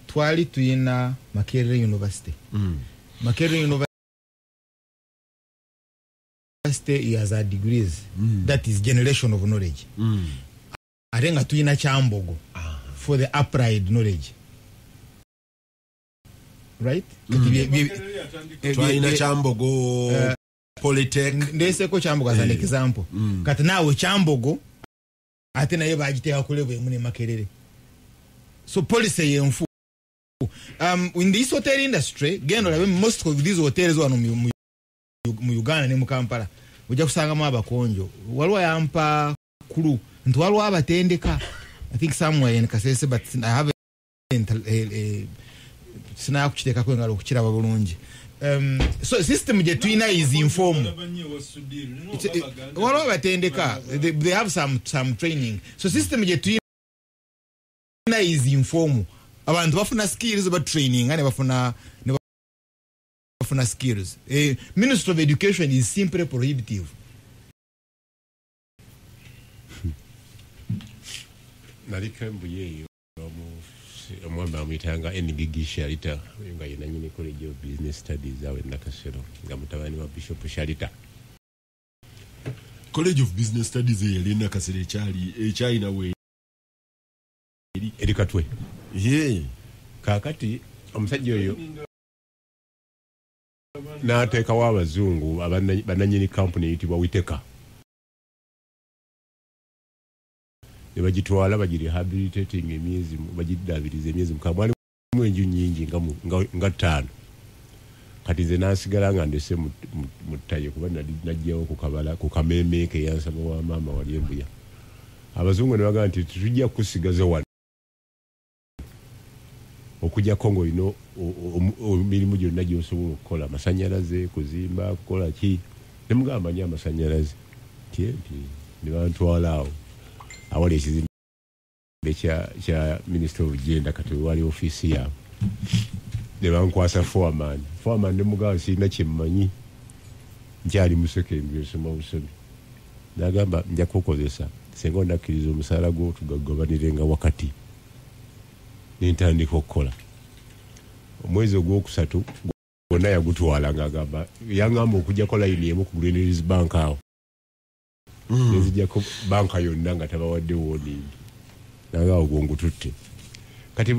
Twali tuyina Makerere University. Makerere University has a degrees. That is generation of knowledge. Ate nga tuyina Kyambogo for the applied knowledge. Right? Twalina Kyambogo Polytech. Ndeseko Kyambogo as an example. Kati naawe Kyambogo ate naye bagiteeka ku level emu ne Makerere. So policy yenfu. In this hotel industry, genda olabe most of these hotels wano mu Uganda ne mu Kampala ojja kusangamu abakonjo. Waliwo yampa kulu nti waliwo abatendeka, I think somewhere in Kasese, but I haven't sinakukiteekako engalo okukiraba bulungi. So system gye tulina is informal. Waliwo abatendeka, they have some training. So system gye tulina is informal. Abantu bafuna skills ba training ne bafuna skills. Ministry of Education is simply prohibitive. Naliko Mbuye omwami amuyitanga Ngigi Shalita, nga ye nannyini College of Business Studies awo e Nakasero, nga mutabani wa Bishop Shalita. College of Business Studies eyali e Nakasero ekyalina we eri Katwe. Ye kaakati omusajja oyo n'ateekawo abazungu bannannyini kampuni eyitibwa Whitaker, ne bagitwala bagirehabilitating emyezi, bagiddaabiriza emyezi 6. Mwalimu enju nnyingi nga 5. Kati nze nasigala nga ndese mu ttayo kuba najjawo ku kabala ku kameeme ke yansaba wa maama wali Embuya. Abazungu ne bagamba nti tetujja kusigaza wano okujjako ng'olina emirimu gyonna gy'osobola okukola, amasannyalaze, kuzimba, kukola ki. Ne mugamba manyi amasannyalaze nti ne bantwala awo awali ekizimbe kya Ministry of Gender, kati wali ofiisi yaabwe, ne bankwasa foreman. Foreman ne mugamba sirina kye mmanyi, nkyali mu secondary nsoma busomi. N'agamba nja kukukozesa singa onakkiriza omusaala gwo tugagabanirenga wakati. Ne ntandika okukola. Omwezi ogwokusatu gwonna yagutwala ng'agamba, yangamba okuggyako layini emu ku Green Hills Bank awo. Nenzijjako banka yonna nga tabawadde warning. Nanga ogwo ngututte. Kati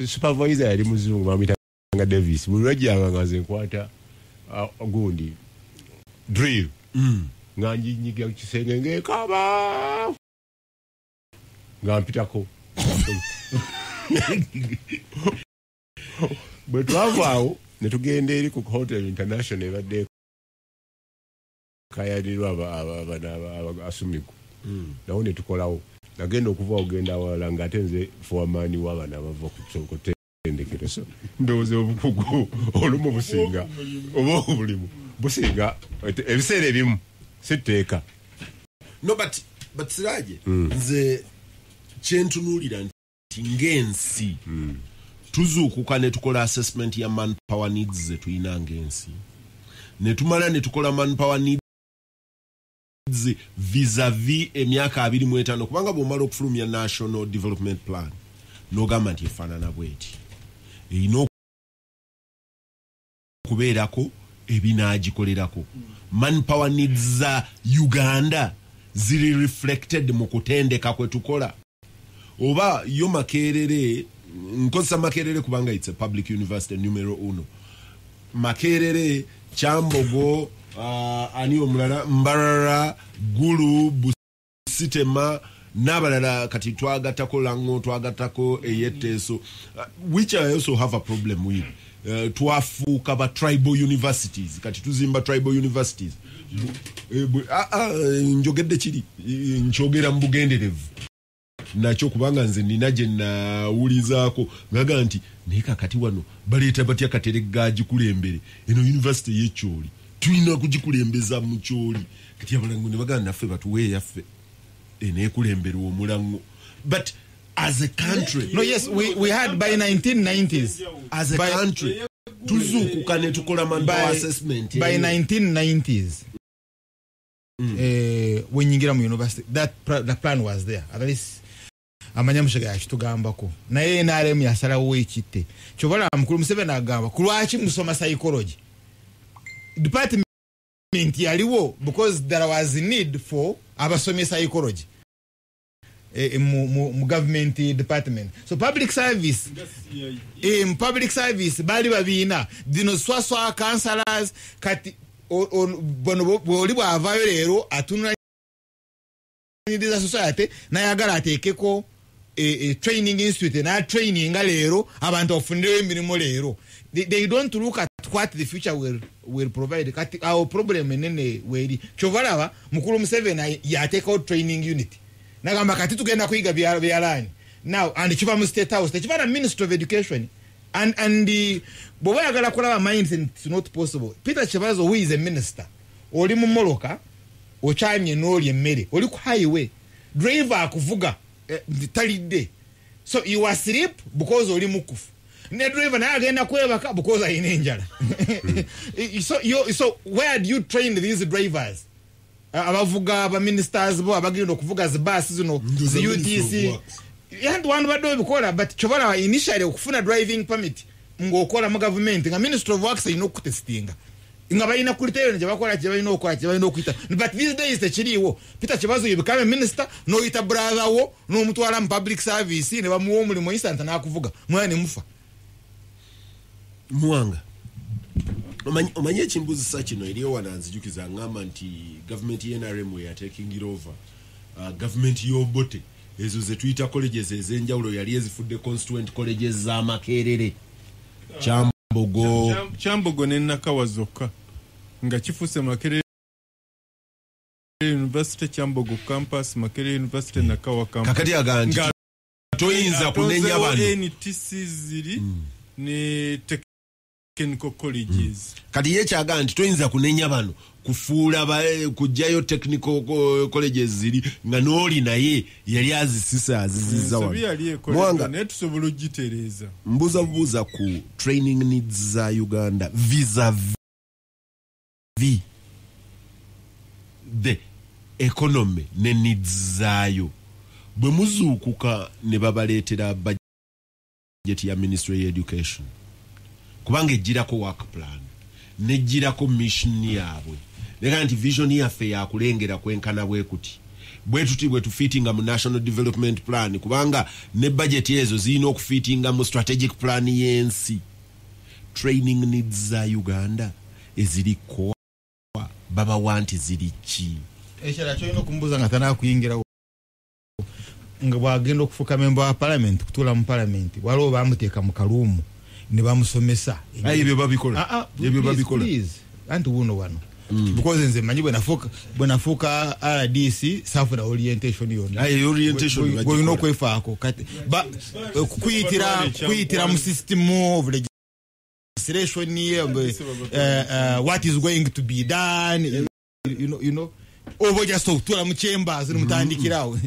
supervisor yali muzungu bamuyitanga Davis. Buli lwajjanga nga nze nkwata gundi drill. Nga njinyiga ku kisenge ng'ekaaba nga mpitako. Bwe twava awo ne tugenda eri ku Hotel International ebadde kayanirwa asumiku. Nawo ne tukolawo. Nagenda okuva ogenda awalala ng'ate nze foreman w'abaana abava ku ttendekero. So ndowooza obukugu olumu businga oba obulimu businga ebiseera ebimu si tteeka. No, but Siraje, nze kyentunuulira nti ng'ensi tuzuukuka ne tukola assessment ya manpower needs ze tulina ng'ensi, ne tumala ne tukola manpower needs vis-a-vis emyaka 25, kubanga bw'omala okufulumya National Development Plan n'ogamba nti efaanana bweti, erina okubeerako ebinaagikolerako. Manpower needs za Uganda ziri reflected mu kutendeka kwe tukola. Oba yo Makerere, nkozesa Makerere kubanga it's a public university numero uno. Makerere, Kyambogo, ani omulala, Mbarara, Gulu, Busitema n'abalala, kati twagattako Lango, twagattako Eyeteso, which I also have a problem with. Twafuuka ba tribal universities, kati tuzimba tribal universities. Njogedde kiri, nkyogera mu bugenderevu nakyo kubanga nze nina gye nawulizaako ngaga nti naye kakati wano baleeta batya Kateregga agikulembere eno university y'ekyoli, tulina kugikulembeza mu kyoli. Kati abalango ne bagamba naffe batuwe eyaffe eneekulemberwa omulango. But as a country, no, yes, we had by 1990s as a country tuzuukuka ne tukola manpower assessment by 1990s. When you get mu university, that the plan was there. At least Amanyamushaga yakitugambako naye NRM yasalawo ekitte. Kyobola mukulu Museveni agamba ku lwaki musoma psychology department yaliwo because there was a need for abasomye psychology mu government department. So public service, in public service bali babiina dino swaswa councillors kati bono bwoli bwavayo leero atunula society nayagala ateekeko training institute na training nga leero abantu bafundireyo emirimu leero. They don't look at what the future will provide. Kati our problem enene weri kyovalaba mukulu Museveni yateekawo training unit nagamba kati tugenda kuyiga byalaani now and kiva mu State House, tekiva na Ministry of Education and bw'oba oyagala kulaba mindset, it's not possible. Peter Kibazo, who is a minister, oli mu mmotoka okyamye n'olya emmere, oli ku highway, driver akuvuga talidde, so you are asleep because oli mukufu, ne driver naye agenda kwebaka because ayina enjala. So where do you train these drivers abavuga aba ministers bo abagenda okuvuga zi bus zino zi UTC yantu wantu badde obikola? But kyobalaba initially okufuna driving permit ng'okola mu government nga Ministry of Works erina okutestinga nga balina criteria gye bakola, kye balina okukola, kye balina okuyita, but these days tekiriiwo. Peter Kibazo, you become a minister n'oyita brother wo n'omutwala mu public service ne bamuwa omulimu instant n'akuvuga mwana ne mufa. Muwanga, omanyi ekimbuzisa kino eriyo wano anzijukiza ngamba nti gavumenti ya NRM we yatekingira over gavumenti y'Obote, ezo ze tuyita colleges ez'enjawulo yali ezifudde constituent colleges za Makerere, Kyambogo. Kyambogo ne Nakawa zokka nga kifuuse Makerere University, Kyambogo campus, Makerere University, Nakawa campus. Kakati agamba nti Nga toyinza kunenya bano. NTC ziri ne technical colleges. Kati ye kyagamba nti toyinza kunenya bano kufuula kuggyayo technical colleges ziri nga n'oli naye yali azisisa aziziza Ensobi wano. yali ekoleddwa Mwanga, naye tusobola ogitereeza. Mbuuza bubuuza ku training needs za Uganda vis-a-vis the economy ne needs zaayo. Bwe muzuukuka ne babaleetera budget ya Ministry ya Education, kubanga ejjirako work plan nejjirako mission yaabwe leka nti vision yaffe yakulengera kwenkana bwe kuti bwe tuti bwe tufiitinga mu national development plan, kubanga ne budget ezo zirina okufiitinga mu strategic plan y'ensi. Training needs za Uganda ezirikoa babawa nti ziri ki? Ekirala kyolina okumbuuza nga tanakuyingirawo, nga bwagenda okufuuka member wa parliament, kutuula mu parliament, waliwo bamuteeka mu kaluumu ne bamusomesa. Aye, ebyo babikola. Ah, ah, Ebyo please, babikola. please. Anti wuno wano because nze manyi bwe nafuuka RDC saafuna orientation yonna. Aye, orientation Gwe- bagikola. Gw'olina okwefaako kati kuyitira mu system of legislation, what is going to be done, you know oba just okutuula mu chambers nemutandikirawo.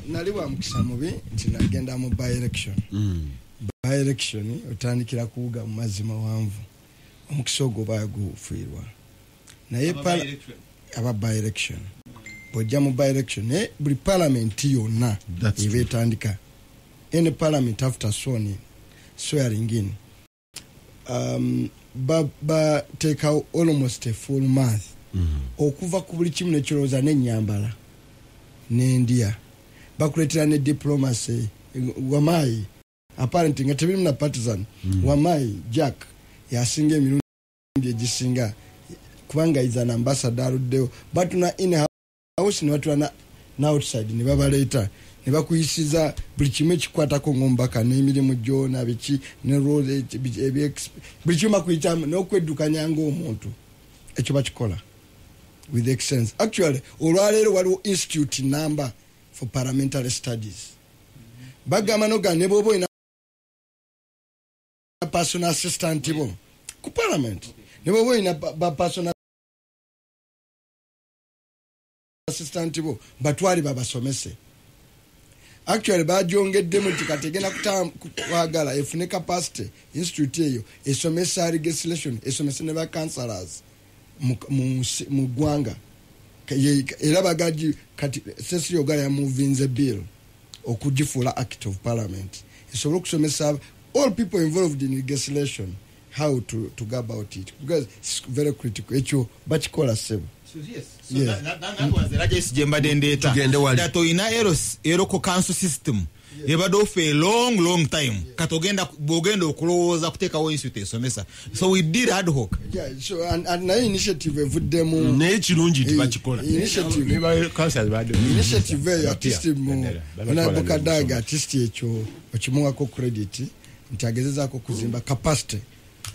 Nali wa mukisa mubi nti nagenda mu by election. By election otandikira kuwuga mu mazzi mawanvu, omukisa ogwo bagufiirwa naye aba by election bw'ojja mu by election, naye buli parliament yonna That's eba etandika, any parliament after swearing in, bateekawo almost a full month okuva ku buli kimu nekirowooza nenyambala nendya, bakuleetera ne diplomacy wamaayi apparently nga tebirimu na partisan. Wamaayi Jack yasinga emirundi egisinga kubanga is an ambassador aluddewo. Batuna in house ne batula na outside ne babaleeta ne bakuyisiza buli kimu ekikwatako ng'omubaka n'emirimu gyona biki ne role buli kimu bakuyitamu n'okweddukanya ng'omuntu. Ekyo bakikola with excellence. Actually olwaleero waliwo institute number for parliamentary studies. Bagamba noga ne bwoba olina personal assistant bo ku parliament, ne bwoba olina ba personal assistant bo batwale babasomese. Actually bagyongeddemu nti kati egenda kwagala efune capacity institute eyo esomesa legislation, esomese ne ba councillors mu ggwanga. Era bagaji kati Cecilia Ogala yamovinze bill okugifuula act of parliament esobole okusomesa all people involved in legislation how to go about it, because it's very critical. Ekyo bakikola, sebo. So that was the largest gye mbadde ndeeta. Tugende wali. That oyina local council system ebadde for a long, long time. Kati ogenda bwogenda okulowooza kuteekawo institute esomesa, so we did ad hoc. Yeah, so and naye initiative evuddemu. Naye kirungi nti bakikola. Initiative initiative eyo, at least mu Honorable Kadaga, at least ekyo okimuwako credit nti agezezaako okuzimba capacity,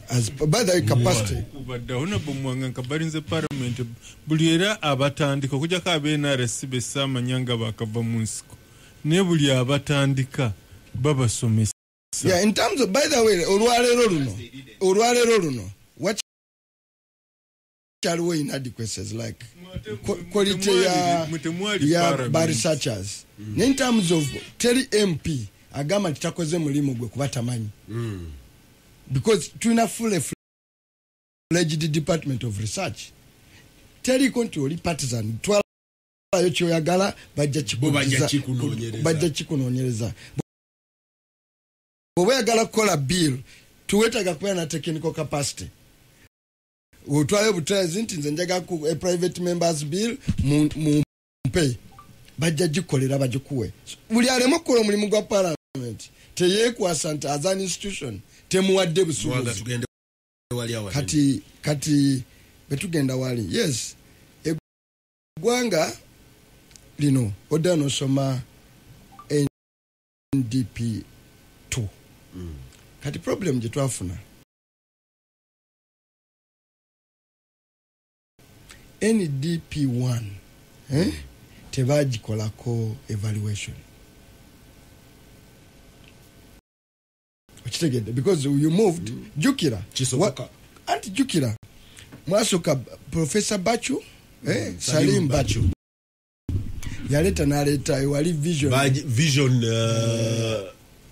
as by the way, capacity. Kubadde Honorable Mwanga nkabalinze parliament buli era abatandika okujjako abe NRC besaamanya nga bakava mu nsiko, naye buli abatandika babasomesa. Yeah, in terms of, by the way, olwaleero luno wakyaliwo inadequacies like quality ya Temwali ya parliament. ba researchers. Ne in terms of, teri MP agamba nti takoze mulimu gwe kuba tamanyi, because tulina fully fledged department of research. Teriko nti oli partisan, twalayo kyoyagala, bajja Bo bajja kikunoonyereza. Bajja kikunoonyereza. Bw'oba oyagala kukola bill, tuwetaaga kubeera na technical capacity. Otwalayo butwazi nti nze njagala ku a private members bill, mumpe, bajja gikolera bagikuwe. Buli aleme okukola omulimu gwa parliament teyeekwasa nti as an institution temuwadde Mwanga, busuubuzi. tugende wali awanene. Kati bwetugenda wali, yes, eggwanga lino odda nosoma NDP 2. Kati problem gye twafuna, NDP 1, eh? Tebagikolako evaluation, okitegedde? Because you moved, jukira. Kisoboka. Anti jukira mwasooka Professor Bachu, eh? Salim Bachu yaleeta naleeta ewali vision. Vision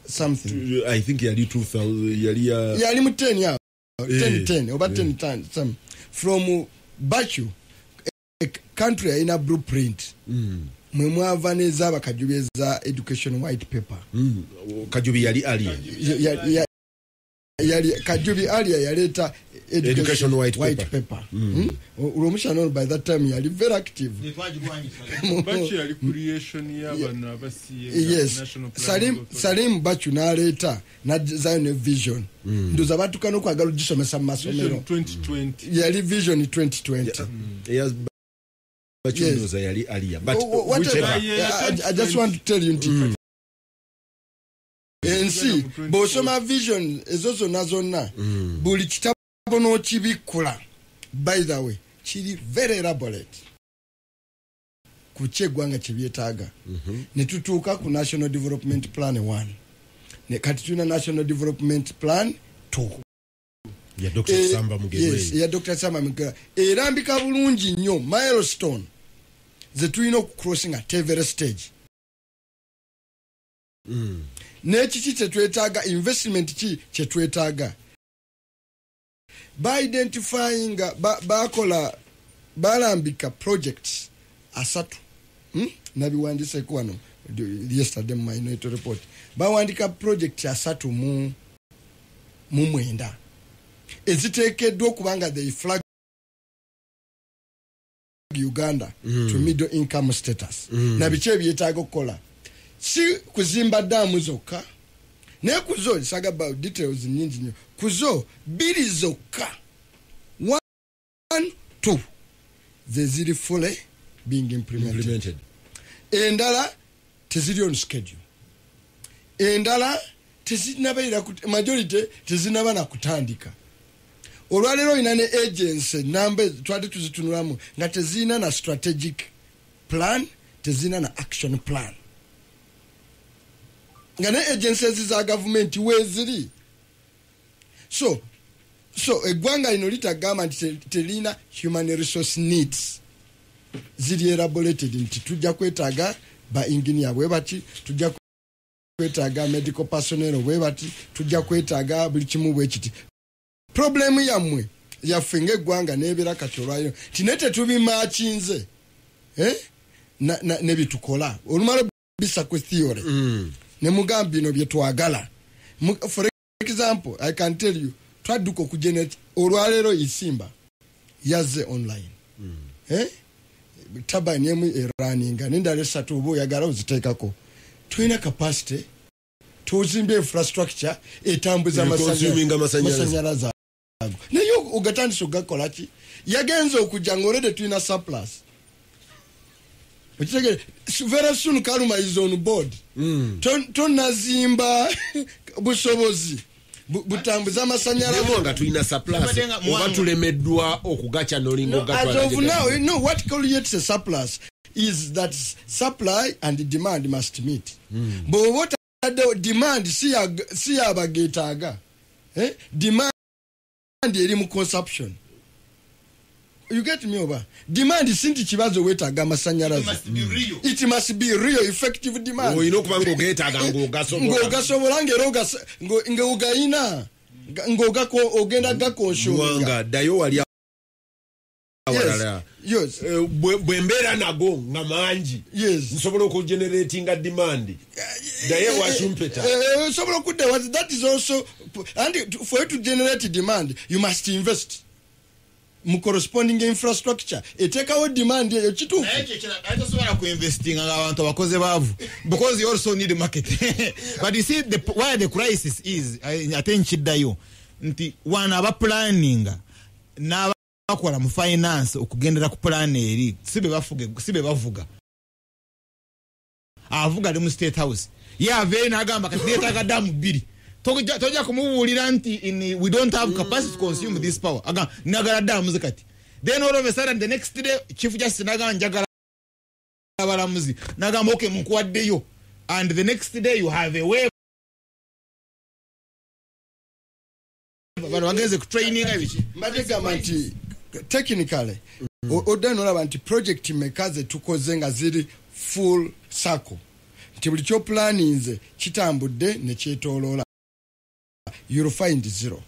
something. I think yali 2000 yali ya Yali mu 10 awo, 10 10 oba 10 10 some. From Bachu, a country alina blueprint, mwe mwava n'ezabakajubi eza education white paper. Kajubi yali ali Yali Kajubi alia yaleeta Education white white paper. Olwomushana ono by that time yali very active. Bachu yali creation y'abano abasiye. Yes, Salim Bachu n'aleeta n'azaayo ne vision. Ndoza batuuka n'okwagala ogisomesa mu masomero. 2020. Yali vision 2020. Eya Bachu. Yes. Ndoza yali alia, but Oh, whatever. whichever. Yeah, I just want to tell you nti ensi bw'osoma vision ezo zonna zonna, buli kitabo n'okibikkula, by the way, kiri very elaborate ku ki eggwanga kye byetaaga. Ne tutuuka ku National Development Plan 1. Ne kati tulina National Development Plan 2 ya Dr. Samba Mugerwa. Yes, eya Dr. Samba Mugerwa erambika bulungi nnyo milestone ze tulina okucrossing at every stage, n'ekiki kyetwetaaga, investment ki kyetwetaaga. Baidentifyinga, bakola, balambika projects 30, Nabiwandiseko wano yesterday mu minority report. Bawandika project 39 eziteekeddwa okubanga they flag Uganda to middle income status, na biki ebyetaaga okukola. Si kuzimba daamu zokka, naye kuzo saga details nyingi nnyo. Kuzo bbiri zokka, one, two, ze ziri fully being implemented. Implemented. Endala teziri on schedule, endala tezinabeera, majority tezinaba na kutandika. Olwaleero olina ne agency namba twali tuzitunulamu nga tezirina na strategic plan, tezirina na action plan, nga ne agencies za gavumenti weeziri. So eggwanga lino litagamba nti terina human resource needs ziri elaborated nti tujja kwetaaga ba engineer bwe bati, tujja kwetaaga medical personnel bwe bati, tujja kwetaaga buli kimu bwe kiti. Problemu yammwe yaffe ng'eggwanga n'ebeera kati olwaliro nti naye tetubimakinze. Ne byetukola olumala bisa ku theory ne mugamba bino byetwagala. For example, I can tell you, twadduka okugenerate olwaleero Isimba yazze online. Turbine emu eraninga nendala esatu oba oyagala oziteekako. Tulina capacity, tuzimba infrastructure etambuza Consuming amasanyalaze. Amasanyalaze ago, naye ogatandisa ogakola ki? Yagenze okujja nga already tulina surplus. Okitegere, very soon Karuma is on board. Tonazimba busobozi butambuza amasanyalaze. Naye nga tulina surplus Tubadde nga oba tulemeddwa okugaca nolinga No, as of now, you know, what creates a surplus is that supply and demand must meet. Bw'oba otaddewo demand si yabageetaaga. Eh? Demand eri mu consumption. You get me oba? Demand si nti kibazo weetaaga amasanyalaze. Must be real. It must be real effective demand. Olina okuba ng'ogeetaaga ng'ogasobola. Ng'ogasobola ng'era ng'ogayina ogenda gakonsuminga. Muwanga ddayo wali awalala. Yes. Bwe mbeera nago nga mangi nsobola okugeneratinga demand ddayo ewa Schumpeter. Osobola okudda that is also, and for you to generate demand you must invest mu corresponding infrastructure eteekawo demand eyo kituufu. Naye ekyo ekirala, tosobola kuinvestinga ng'abantu abakoze baavu because you also need market. But you see where the crisis is, ate nkiddayo nti wano abapulaninga n'abakola mu finance okugendera ku plan eri si be bafuge, si be bavuga. Avuga ali mu State House, ye aveeyo n'agamba kati neetaaga daamu bbiri. Tojja kumubuulira nti we don't have capacity to consume this power. Agamba nagala daamu ze kati. Then all of a sudden the next day Chief Justice n'agamba njagala abalamuzi, n'agamba okay mukuwaddeyo, and the next day you have a way bano bagenze ku training biki. Mbadde gamba nti technically odda nolaba nti project meka ze tukoze nga ziri full circle nti buli kyopulaninze kitambudde ne kyetooloola, you'll find zero.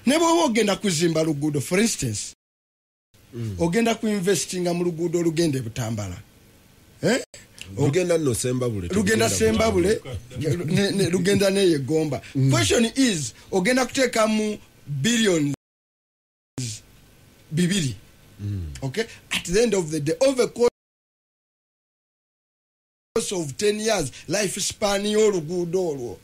Ne bw'oba ogenda kuzimba luguudo, for instance, ogenda kuinvestinga mu luguudo olugenda e Butambala. Lugenda nno Sembabule. Lugenda Sembabule, lugenda neyo Egomba. Question is, ogenda kuteekamu billions 2. Okay? At the end of the day, over course of 10 years, life span y'oluguudo olwo,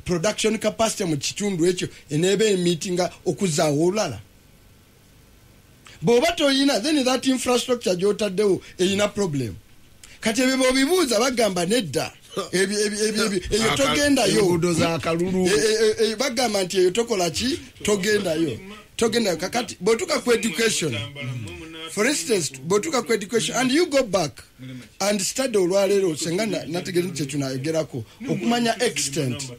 Production capacity mu kitundu ekyo eneeba emitinga okuzaawo olulala. Bw'oba toyina, then that infrastructure gy'otaddewo erina problem. Kati ebyo bw'obibuuza bagamba nedda. Eyo togendayo. Enguudo za kalulu. Bagamba nti eyo tokola ki? Togendayo. Togendayo. Kakati bw'otuuka ku education, for instance, bw'otuuka ku education and you go back and study olwaleero, senga nategeera nti kye tunayogerako, okumanya extent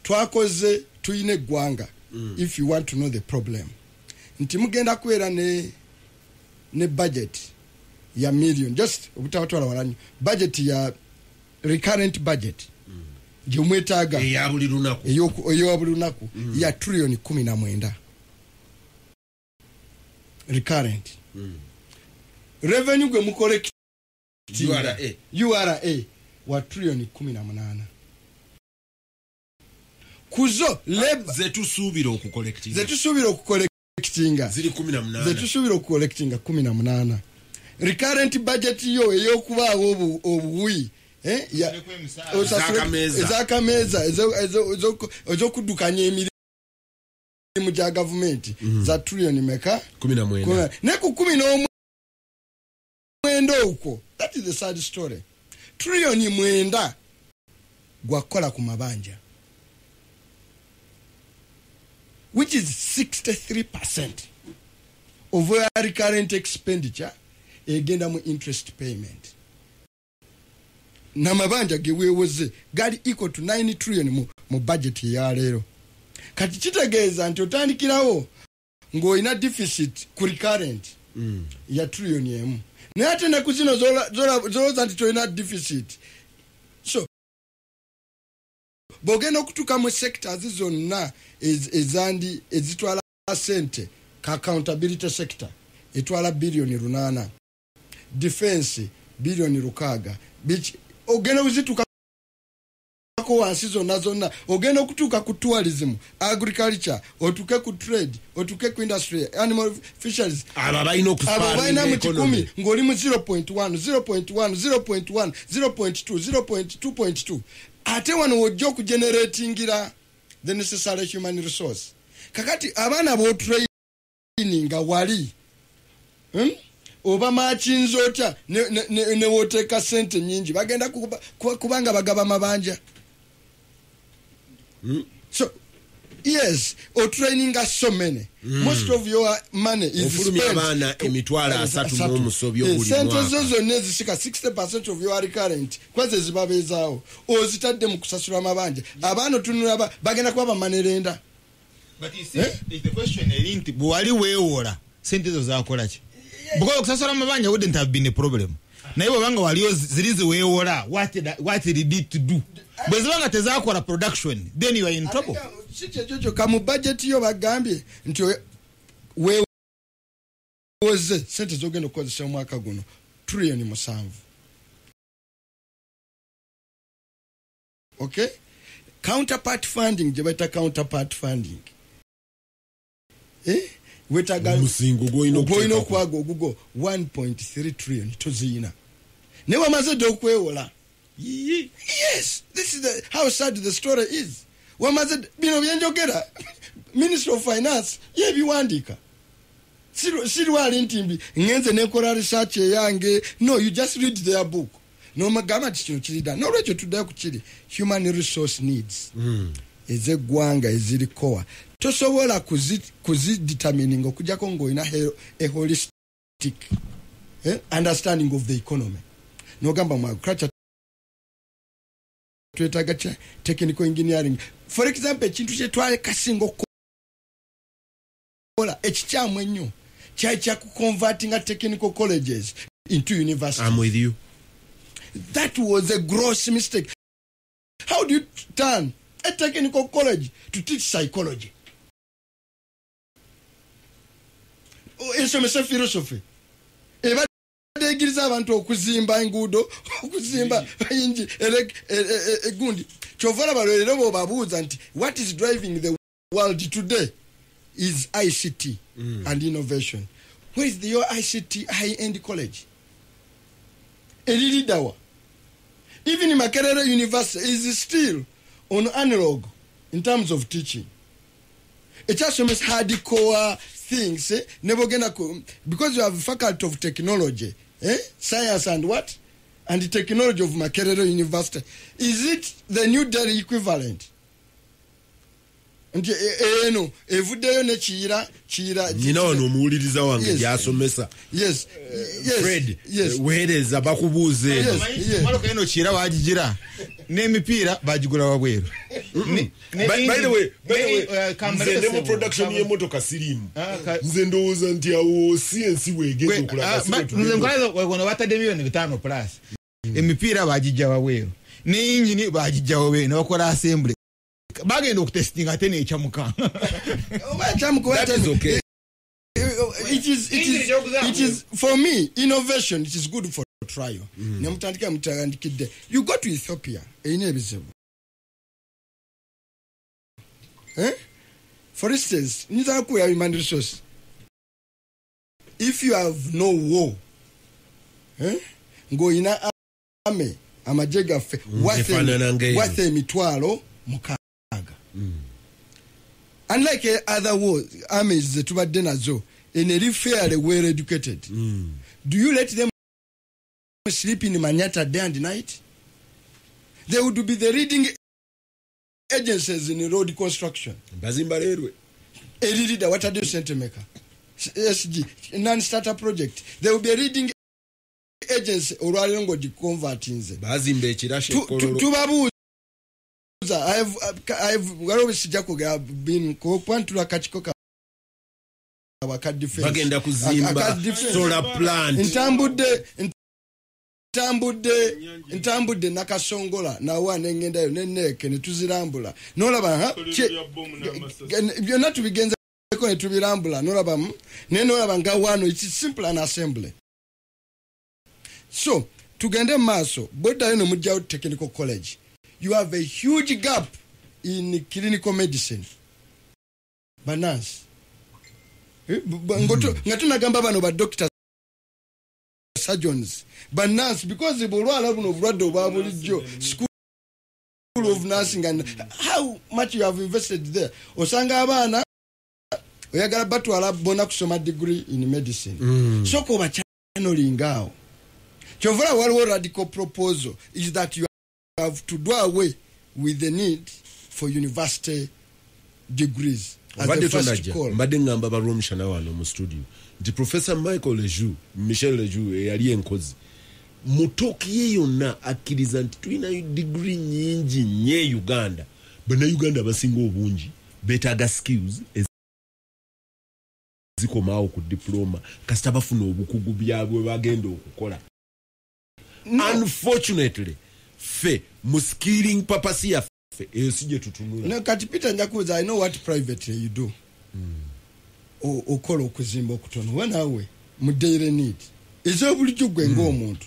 twakoze tuyina eggwanga. If you want to know the problem, nti mugenda kubeera ne budget ya million, just obutabatwala wala nnyo, budget ya recurrent budget gye mwetaaga eya buli lunaku, eya buli lunaku ya trillion 19 recurrent. Revenue gwe mukolektinga URA. URA wa trillion 18 kuzo labor zetusuubira okukolektinga, zetusuubira okukolektinga ziri 18, zetusuubira okukolektinga 18. Recurrent budget yo ey'okubaawo obuwi, ez'akameeza, ez'okuddukanya emirimu gya gavumenti za trillion meka? 19. Ne ku 19 okwo, that is the sad story, trillion 9 gwakola ku mabanja, which is 63% of our recurrent expenditure egenda mu interest payment. N'amabanja geweewoze gali equal to 9 trillion mu budget ya leero. Kati kitegeeza nti otandikirawo ng'olina deficit ku recurrent ya trillion 1. Naye ate ne ku zino zolowooza nti tolina deficit. So bw'ogenda okutuuka mu sectors zonna ezandi ezitwala ssente, ka accountability sector etwala billion 8, Defense 6 billion. Biki ogenda kuzituukako wansi zonna zonna, ogenda okutuuka ku tourism, agriculture, otuuke ku trade, otuuke ku industry, animal fisheries. Abo balina Abo balina mu okusparinga 100 economy. Ng'oli mu 0.1, 0.1, 0.1, 0.2, 0.2.2. Ate wano wojja okugeneratingira the necessary human resource. Kakati abaana b'otraininga wali, Oba makinza otya ne woteeka sente nyingi, bagenda kubanga bagaba mabanja. So yes, otraininga so many, most of your money is Ofulumya spent abaana 300,000 n'omusobyo buli Sente mwaka. zo zonna ezisika 60 of your current kwaze zibabeezaawo, ozitadde mu kusasula amabanja. Abaana otunula bagenda kuba bamanerenda. But you see, the question eri nti bwe wali weewola, sente ezo zakola ki? Because okusasula amabanja wouldn't have been a problem, naye bwebanga waliyo ziri ziweewola, what did it do? Bwe ziba nga tezakola production, then you are in trouble. Si kyekyo kyokka. Mu budget yo bagambye nti weewoze sente zogenda okukozesa omwaka guno 7 trillion. Okay, counterpart funding, gye bayita counterpart funding, eh? Wetaaga Omusingo gw'olina gw'olina okuteekako. okwaga ogugo 1.3 trillion toziyina, naye wamaze dde okwewola. Yes, this is how sad the story is. Wamaze bino byenjogera, Ministry of Finance yebiwandiika. Sirwali nti mbi ngenze nekola research eyange. No, you just read their book nomagamba nti kino kirida. Nolwekyo tuddayo ku kiri human resource needs ez'eggwanga ezirikowa, tosobola kuzidetermininga okujjako ng'olina a holistic understanding of the economy. Nogamba mu agriculture twetaaga technical engineering, for example. Ekintu kyetwalekasinga okukola ekikyamu ennyo kyali kyakuconvertinga technical colleges into universities. I'm with you. That was a gross mistake. How do you turn a technical college to teach psychology? Oh, esomesa philosophy ebadde eyigiriza abantu okuzimba enguudo, okuzimba ingi egundi. Kyova olaba leero bw'obabuuza nti what is driving the world today is ICT and innovation, where is your ICT high end college? Eriridawa? Even Makerere University is still on analog in terms of teaching. Ekyasomesa hardcore things, eh? Nebogenda because you have faculty of technology, eh? Science and what and the technology of Makerere University. Is it the New Delhi equivalent? Nti eno evuddeyo ne Kiira Kiira. Nyina wano omuwuliriza wange gyasomesa. Fred, weereza bakubuuza eno. Yes. Maloka eno Kiira bagigira n'emipiira bagigula wabweru. By the way, nze ne mu production y'emmotoka siriimu. Nze ndowooza nti awo si ensi bwegenda okulaga, si bwe Nze tugenda. nkolaza batadde 5 miliyoni plus, emipiira bagijja wabweru ne yingini bagijja wabweru ne bakola assembly, bagenda okutestinga ate nekyamuka. Oba ekyamuka. That is okay. It is for me innovation, it is good for trial. Nemutandika mutandikidde. You go to Ethiopia, erina ebizibu, eh? For instance, nyinza kuya human resource. If you have no war, eh? Ng'olina army, amagye gaffe Efaanana ng'eyo. worth 60,000, unlike other wars, armies zetubadde nazo, eno eri fairly well educated. Do you let them sleep in manyata day and night? They would be the leading agencies in road construction. Bazimba leerwe. Eririda wataddeyo sente meka? SG non starter project. They will be a leading agency olwaleero ng'ogiconvertinze. Bazimba ekirasha ekololo. Tubabuuza. Waliwo sijja kwogera been kwantula kakiko kaabwe aka defense. Bagenda kuzimba Aka defense. solar plant. Ntambudde Nakasongola nawa nengendayo neneeke netuzirambula nolaba ha, Kolero lya bomu n'amasasi. Byonna tubigenzeko netubirambula nolaba, naye nolaba nga wano it's simple an assembly. So tugende mu maaso. Bweddayo ne mujjawo technical college, you have a huge gap in clinical medicine, banansi nga tunagamba bano ba doctor, surgeons, banansi, because bwolwala buno obulwadde obwa bulijjo, school of nursing and how much you have invested there. Osanga abaana oyagala batwala bona kusoma degree in medicine. Soka obachannelinga awo. Kyovula waliwo radical proposal is that you have to do away with the need for university degrees as Mbadde the first tonajja, call. Mbadde ŋŋamba balwomushana wano mu studio nti Professor Michael Leju, Michel Leju, eyali enkozi mu talk ye yonna akkiriza nti tulinayo diguri nyingi nnyo e Uganda. Bannayuganda abasinga obungi beetaaga skills ezikomaawo ku diploma kasita bafuna obukugu byabwe bagenda okukola. Unfortunately, ffe mu skilling purpose yaffe eyo si gye tutunula. No, kati Peter, njakubuuza, I know what privately you do. Okola okuzimba okutono we naawe mu daily need ez'obulijjo gwe ng'omuntu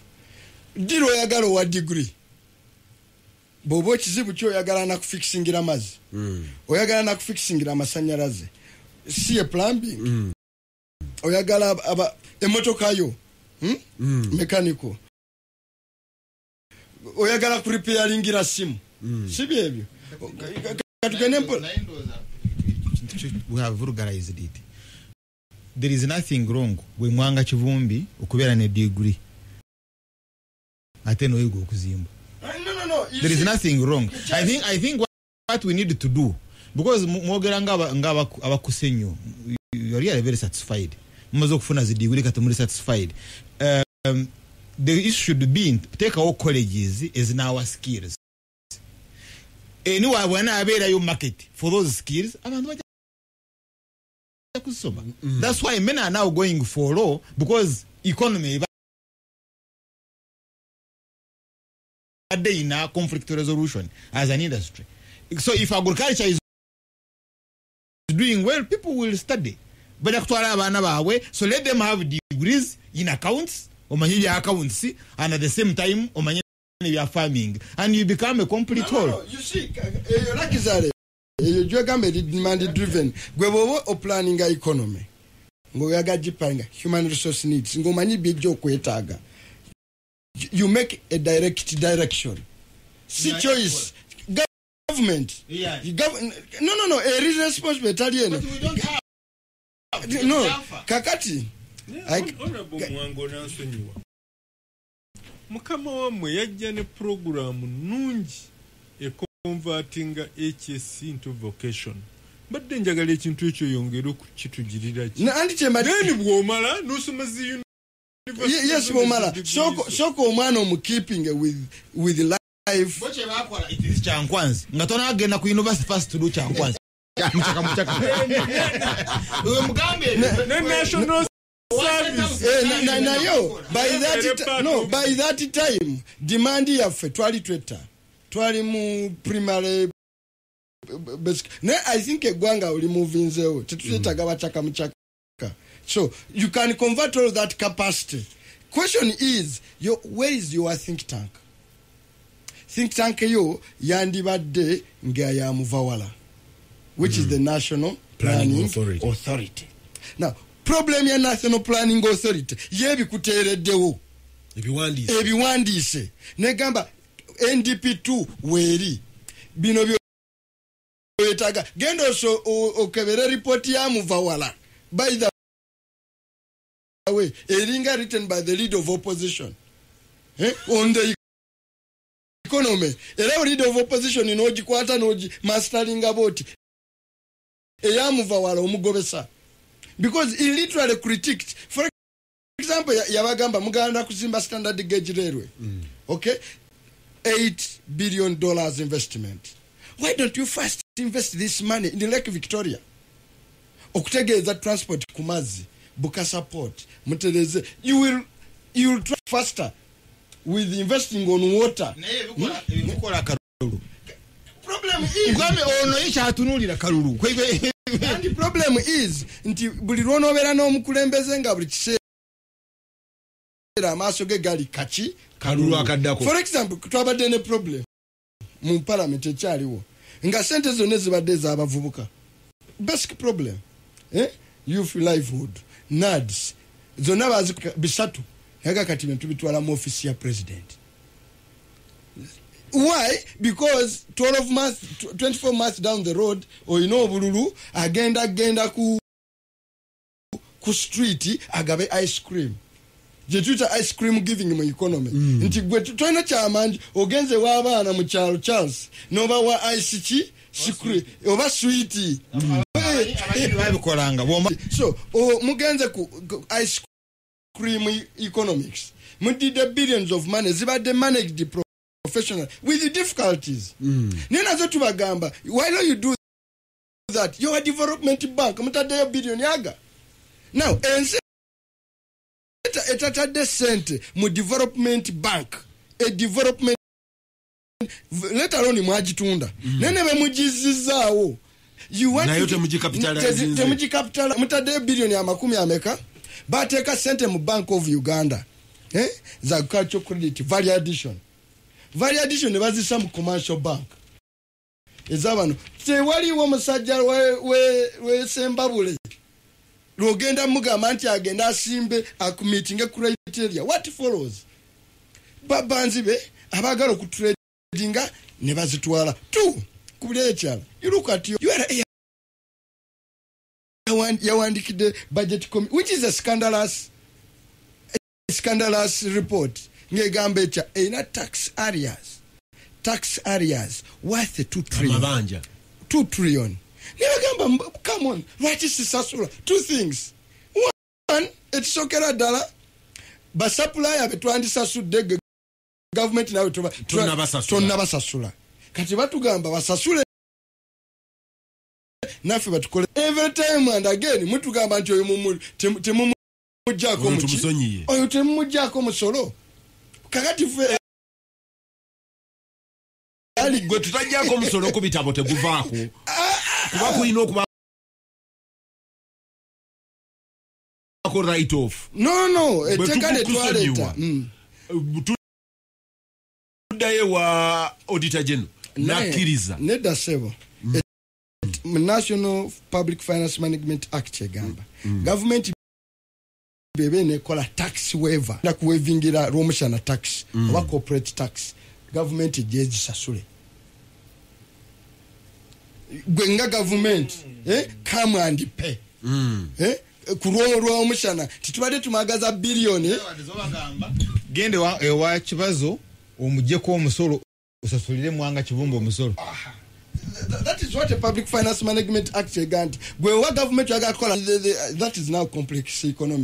dira oyagala owa degree bw'oba ekizibu kyoyagala nakufikisingira amazzi, oyagala nakufikisingira amasanyalaze, si ye plumbing, oyagala emotoka yo, Mechanical, oyagala kuripairingira simu, si byebyo? Katugende mpola. We have vulgarized it. There is nothing wrong bwe Mwanga Kivumbi okubeera ne degree ate noyiga okuzimba. No. You There is see- nothing wrong. I think what we need to do, because mwogera nga abakuse nnyo, you are really very satisfied, mumaze okufuna zi degree kati muri satisfied. The issue should be teekawo colleges ezinawa skills. Anyway, bwanaabeerayo market for those skills, abantu bajja kusoma. That's why many are now going for law, because economy ebadde ina conflict resolution as an industry. So if agriculture is doing well, people will study, bajja kutwala abaana baabwe. So let them have degrees in accounts, omanye bya accounts, and at the same time omanye bya farming, and you become a complete No, whole. no, you see, eyo luxury eyo gyogamba eri demand driven. Gwe bw'oba oplaninga economy ng'oyaga gipanga human resource needs ng'omanyi byejja okwetaaga, you make a direct direction, si Yeah, choice government. No, eri responsible etali eno. But we don't have. No, kakati Honorable Mwanga, onansonyiwa, mukama wammwe yajja ne puroguramu nnungi econvertinga HSC into vocation. Mbadde njagala ekintu ekyo yongere okukitugirira ki. Anti kyembadde Then bw'omala n'osoma zi Yes, bw'omala sooka omwana omukeeping with life. Bo kye bakola, it is Kyankwanzi nga tonagenda ku university, first to do Kyankwanzi, muchaka muchaka. Oyo mugambe. Ne national service. Eh, nayo by that Very part no, by that time demand yaffe twali twetta twali mu primary basic. Naye I think eggwanga oli muvinzeewo, tetukyetaaga bacaka mucaka. So you can convert all that capacity. Question is where is your think tank? Think tank yo yandibadde nga ya Muvawala, which is the National Planning Planning Authority. Authority. Now, problem ya National Planning Authority yebikuteereddewo ebiwandiise. Ebiwandiise negamba NDP2 weeri bino byetaaga genda okebere ripooti ya Muvawala. By the way, eringa written by the leader of opposition, eh? On the economy. Era leader of opposition n'ogikwata n'ogi masteringa boti eya Muvawala omugobesa, because he literally critiqued. For example, yabagamba muganda kuzimba standard gauge railway, okay, $8 billion investment. Why don't you first invest this money in the Lake Victoria okutegeeza transport ku mazzi, Bukasa port mutereze? You will try faster with investing on water. Naye ebikola kalulu. Problem is Ngambe ono ye kyatunuulira kalulu. And the problem is nti buli lwonoobeera n'omukulembeze nga buli kiseera Amaaso ge gali kaki? Kalulu akaddako. For example, twabadde ne problem mu parliament ekyaliwo nga sente zonna zibadde ez'abavubuka, basic problem, eh? Youth livelihood, NAADS, zonna bazi bisatu naye kati bintu bitwala mu office ya president. Why? Because 12 months, 24 months down the road, oyina obululu, agenda ku street agabe ice cream, gyetuyita ice cream giving mu economy, nti gwe tolina kyamangi, ogenze w'abaana mu kyalo, Charles, n'obawa ice ki oba sweet. Babikolanga. So mugenze ku ice cream economics, mudidde billions of money zibadde managed professional with the difficulties. Naye nazo tubagamba, why don't you do that? Your development bank mutaddeyo billion yaga. Now ensi etatadde sente mu development bank, a development, let alone mwagitunda, naye ne bemugizizaawo. Nayo temugicapitalizinze. Temugicapital. Mutaddeyo billion amakumi ameka? Bateeka sente mu Bank of Uganda, eh? Za agricultural credit value addition, value addition ne bazisa mu commercial bank ezabano. Tewaliwo omusajja wesembabule lwogenda mugamba nti agenda asimbe akumeetinge criteria. What follows? Babanzi be abaagala okutradinga ne bazitwala. Two, kubuli ekyalo, you look at your URA yawandikidde budget committee, which is a scandalous report, ng'egamba etya? Erina tax arrears worth 2 trillion. Amabanja. 2 trillion. Nebagamba, come on, lwaki sisasula? Two things. One, ekisookera ddala, basupplier betwandisasudde ge gavumenti nawe Tonnabasasula. Tonnabasasula. Kati batugamba basasule naffe batukole. Every time and again mutugamba nti oyo temumuggyako Oyo muki? tumusonyiye. Oyo temumuggyako musolo. Kakati ffe ali Gwe tutajjako omusolo ku bitabo teguvaako, kuba kulina okubaako write off. No, Bwe etteeka lye tukusonyiwa. twaleeta. Tuddayo ewa auditor general nakkiriza. Nedda ssebo. Mu National Public Finance Management Act egamba gavumenti bebe nekola tax waiver, nakuwevingira Rwomushana tax oba corporate tax, gavumenti gyegisasule. Gwe nga gavumenti, eh, come and pay, eh, ku Rwomushana titubadde tumagaza biliyoni. Gende ewa Kibazo omugyeko omusolo, osasulire Mwanga Kivumba omusolo. That is what a Public Finance Management Act egamba, nti gwe wa gavumenti oyagala kukola that is now complex economics.